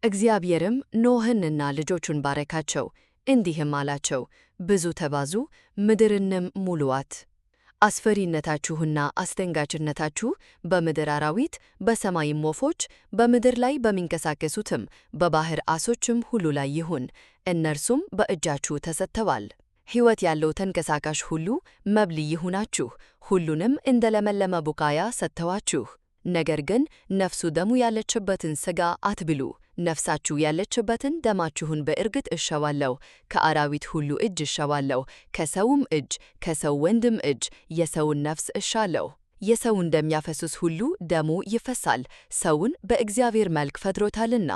እግዚአብሔርም ኖኅንና ልጆቹን ባረካቸው፣ እንዲህም አላቸው፦ ብዙ ተባዙ፣ ምድርንም ሙሉአት። አስፈሪነታችሁና አስደንጋጭነታችሁ በምድር አራዊት፣ በሰማይም ወፎች፣ በምድር ላይ በሚንቀሳቀሱትም በባሕር ዓሦችም ሁሉ ላይ ይሁን፤ እነርሱም በእጃችሁ ተሰጥተዋል። ሕይወት ያለው ተንቀሳቃሽ ሁሉ መብል ይሁናችሁ፣ ሁሉንም እንደ ለመለመ ቡቃያ ሰጥተዋችሁ። ነገር ግን ነፍሱ ደሙ ያለችበትን ሥጋ አትብሉ። ነፍሳችሁ ያለችበትን ደማችሁን በእርግጥ እሻዋለሁ። ከአራዊት ሁሉ እጅ እሻዋለሁ፣ ከሰውም እጅ፣ ከሰው ወንድም እጅ የሰውን ነፍስ እሻለሁ። የሰውን ደም ያፈስስ ሁሉ ደሙ ይፈሳል፣ ሰውን በእግዚአብሔር መልክ ፈጥሮታልና።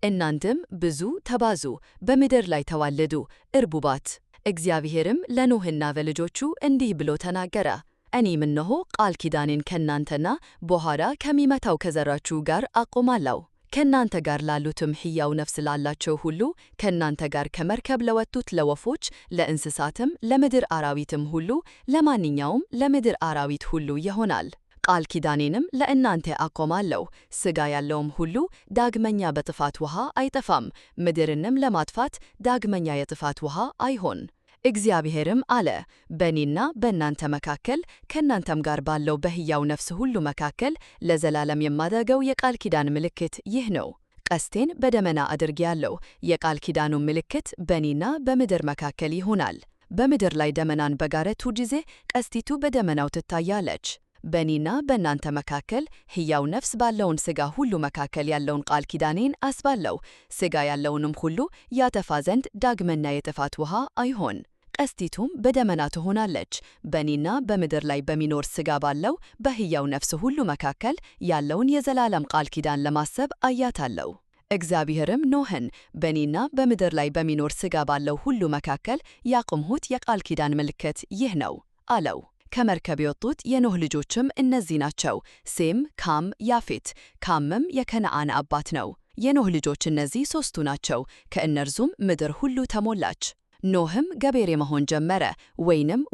እናንተም ብዙ ተባዙ፣ በምድር ላይ ተዋለዱ፣ እርቡባት። እግዚአብሔርም ለኖኅና ለልጆቹ እንዲህ ብሎ ተናገረ። እኔም እነሆ ቃል ኪዳኔን ከእናንተና በኋላ ከሚመጣው ከዘራችሁ ጋር አቆማለሁ። ከእናንተ ጋር ላሉትም ሕያው ነፍስ ላላቸው ሁሉ፣ ከእናንተ ጋር ከመርከብ ለወጡት ለወፎች፣ ለእንስሳትም፣ ለምድር አራዊትም ሁሉ፣ ለማንኛውም ለምድር አራዊት ሁሉ ይሆናል። ቃል ኪዳኔንም ለእናንተ አቆማለሁ። ሥጋ ያለውም ሁሉ ዳግመኛ በጥፋት ውሃ አይጠፋም፣ ምድርንም ለማጥፋት ዳግመኛ የጥፋት ውሃ አይሆን። እግዚአብሔርም አለ፣ በእኔና በእናንተ መካከል ከእናንተም ጋር ባለው በሕያው ነፍስ ሁሉ መካከል ለዘላለም የማደርገው የቃል ኪዳን ምልክት ይህ ነው። ቀስቴን በደመና አድርጌአለሁ፣ የቃል ኪዳኑ ምልክት በእኔና በምድር መካከል ይሆናል። በምድር ላይ ደመናን በጋረድሁ ጊዜ ቀስቲቱ በደመናው ትታያለች። በእኔና በእናንተ መካከል ሕያው ነፍስ ባለውን ሥጋ ሁሉ መካከል ያለውን ቃል ኪዳኔን አስባለሁ። ሥጋ ያለውንም ሁሉ ያጠፋ ዘንድ ዳግመኛ የጥፋት ውሃ አይሆን። ቀስቲቱም በደመና ትሆናለች። በእኔና በምድር ላይ በሚኖር ሥጋ ባለው በሕያው ነፍስ ሁሉ መካከል ያለውን የዘላለም ቃል ኪዳን ለማሰብ አያታለሁ። እግዚአብሔርም ኖኅን በእኔና በምድር ላይ በሚኖር ሥጋ ባለው ሁሉ መካከል ያቆምሁት የቃል ኪዳን ምልክት ይህ ነው አለው። ከመርከብ የወጡት የኖኅ ልጆችም እነዚህ ናቸው፦ ሴም፣ ካም፣ ያፌት። ካምም የከነዓን አባት ነው። የኖኅ ልጆች እነዚህ ሦስቱ ናቸው። ከእነርሱም ምድር ሁሉ ተሞላች። ኖኅም ገበሬ መሆን ጀመረ፣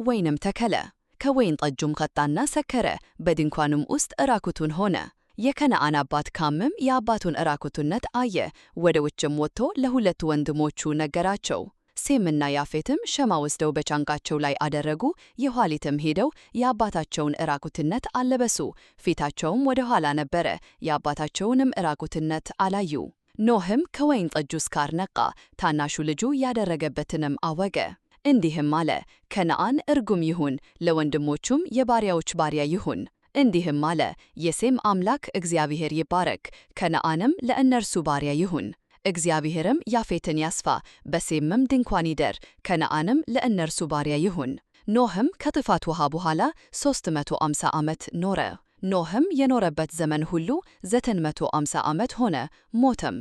ወይንም ተከለ። ከወይን ጠጁም ጠጣና ሰከረ፣ በድንኳኑም ውስጥ ዕራቁቱን ሆነ። የከነዓን አባት ካምም የአባቱን ዕራቁትነት አየ፣ ወደ ውጭም ወጥቶ ለሁለቱ ወንድሞቹ ነገራቸው። ሴምና ያፌትም ሸማ ወስደው በጫንቃቸው ላይ አደረጉ። የኋሊትም ሄደው የአባታቸውን ዕራቁትነት አለበሱ። ፊታቸውም ወደ ኋላ ነበረ፣ የአባታቸውንም ዕራቁትነት አላዩ። ኖኅም ከወይን ጠጁ ስካር ነቃ፣ ታናሹ ልጁ ያደረገበትንም አወቀ። እንዲህም አለ፣ ከነዓን እርጉም ይሁን፣ ለወንድሞቹም የባሪያዎች ባሪያ ይሁን። እንዲህም አለ፣ የሴም አምላክ እግዚአብሔር ይባረክ፣ ከነዓንም ለእነርሱ ባሪያ ይሁን። እግዚአብሔርም ያፌትን ያስፋ፣ በሴምም ድንኳን ይደር፣ ከነዓንም ለእነርሱ ባሪያ ይሁን። ኖኅም ከጥፋት ውሃ በኋላ 350 ዓመት ኖረ። ኖኅም የኖረበት ዘመን ሁሉ 950 ዓመት ሆነ፣ ሞተም።